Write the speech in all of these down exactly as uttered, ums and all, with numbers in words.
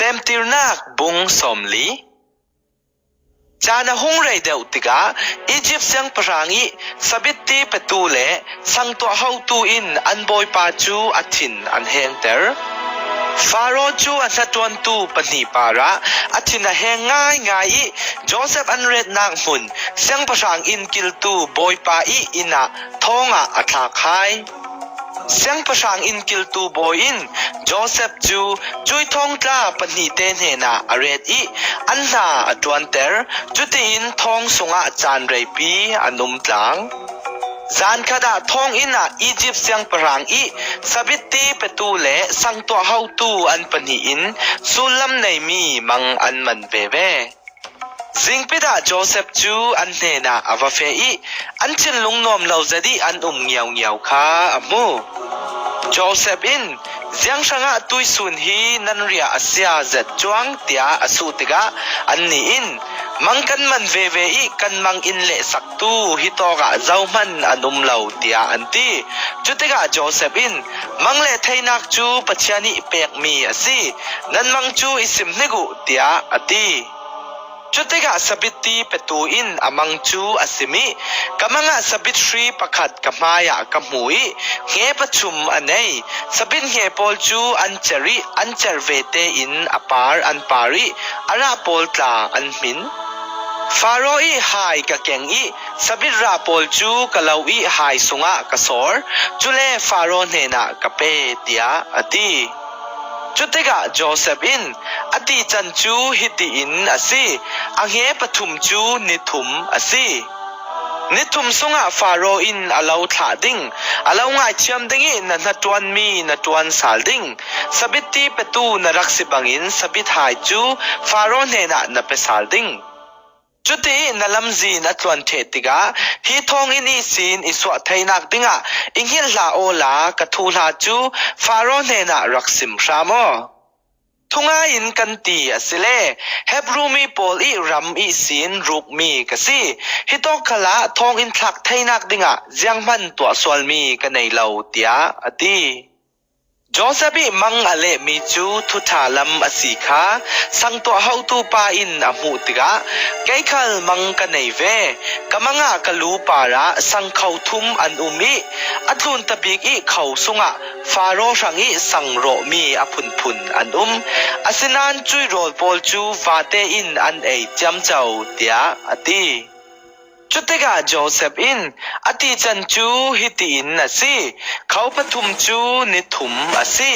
Lemtirnak bung sawmli. Caan a hung rei deuh tikah Egypt siangpahrang ih sabitti petu le sangtuah hotu in an bawipa cu a thin an hengter. Faro cu a hnaṭuantu pahnih parah a thin a heng ngaingai ih Josef an retnak hmun siangpahrang inn kiltu bawipa ih inn ah thawng ah a thlak hai. Siangpahrang inn kiltu bawi in Josef cu cuih thawng tla pahnihte hnenah a ret ih an hna a ṭuanter. Cutiin thawng sungah caan reipi an um tlang. Zan khat ah thawng inn ah Egypt siangpahrang ih sabitti petu le sangtuah hotu an pahnih in sullam neimi mang an man veve. Zingpit ah Josef cu an hnenah a va feh ih an thinlung nuam lo zet ih an um ngiaungiau kha a hmu. Josef in, "Ziang hrangah tuihsun hi nan riah a sia zet cuang?" tiah a suh tikah annih in, "Mang kan man veve ih kan mang in lehsaktu hitawkah zohman an um lo," tiah an ti. Cutikah Josef in, "Mang le theinak cu Pathian ih pekmi a si. Nan mang cu i sim hnik uh," tiah a ti. Cutikah sabitti petu in a mang cu a sim ih, "Ka mang ah sabit hri pakhat ka hmaiah ka hmu ih hnge pathum a nei. Sabit hnge pawl cu an cer ih an cer ve tein a par an par ih a rah pawl tla an hmin. Faro ih hai ka keng ih sabit rah pawl cu ka lo ih hai sungah ka sawr. Cule Faro hnenah ka pe," tiah a ti. Cutikah Josef in, "A tican cu hitiin a si: a hnge pathum cu ni thum a si. Ni thum sungah Faro in a lo thlah ding, a lo ngaithiam ding ih na hnaṭuanmi na ṭuan sal ding. Sabitti petu na rak si bangin sabit hai cu Faro hnenah na pe sal ding. Cuti ih na lamzin a tluan ṭheh tikah hi thawnginn ihsin i suah theinak dingah i hngilh hlah awla ka thuhla cu Faro hnenah rak sim hram aw. Thungai in kan ti asile Hebru mi pawl ih ram ihsin rukmi ka si. Hitawk khalah thawnginn thlak theinak dingah zianghman tuahsualmi ka nei lo," tiah a ti. Josef ih mang a lehmi cu thuṭha lam a si kha sangtuah hotu pa in a hmuh tikah, "Kei khal mang ka nei ve. Ka mang ah ka lu parah sangkho thum an um ih a tlunta bik ih kho sungah Faro hrang ih sang rawhmi a phunphun an um. Asinain cuih rawl pawl cu vate in an ei ciamco," tiah a ti. Cutikah Josef in, "A tican cu hitiin a si: kho pathum cu ni thum a si.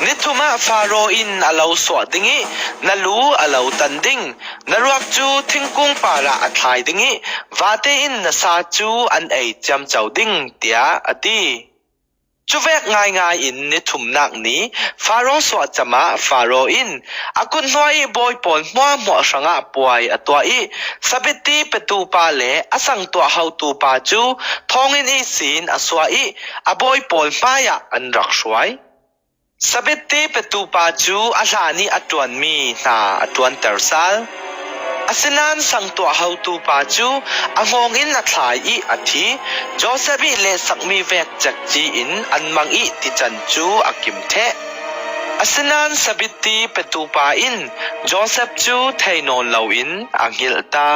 Ni thum ah Faro in a lo suah ding ih na lu a lo tan ding. Na ruak cu thingkung parah a thlai ding ih vate in na sa cu an ei ciamco ding," tiah a ti. Cuvek ngaingai in ni thumnak ni Faro suahcam ah Faro in a kuthnuai ih bawi pawl hmuahhmuah hrangah puai a tuah ih sabitti petu pa le a sangtuah hotu pa cu thawnginn ihsin a suah ih a bawi pawl hmaiah an rak hruai. Sabitti petu pa cu a hlan ih a ṭuanmi hna a ṭuanter sal. Asinain sangtuah hotu pa cu a hngawng in a thlai ih a thi. Josef ih lehsakmi vek cekci in an mang ih tican cu a kim ṭheh. Asinain sabitti petu pa in Josef cu thei nawn loin a hngilh ta.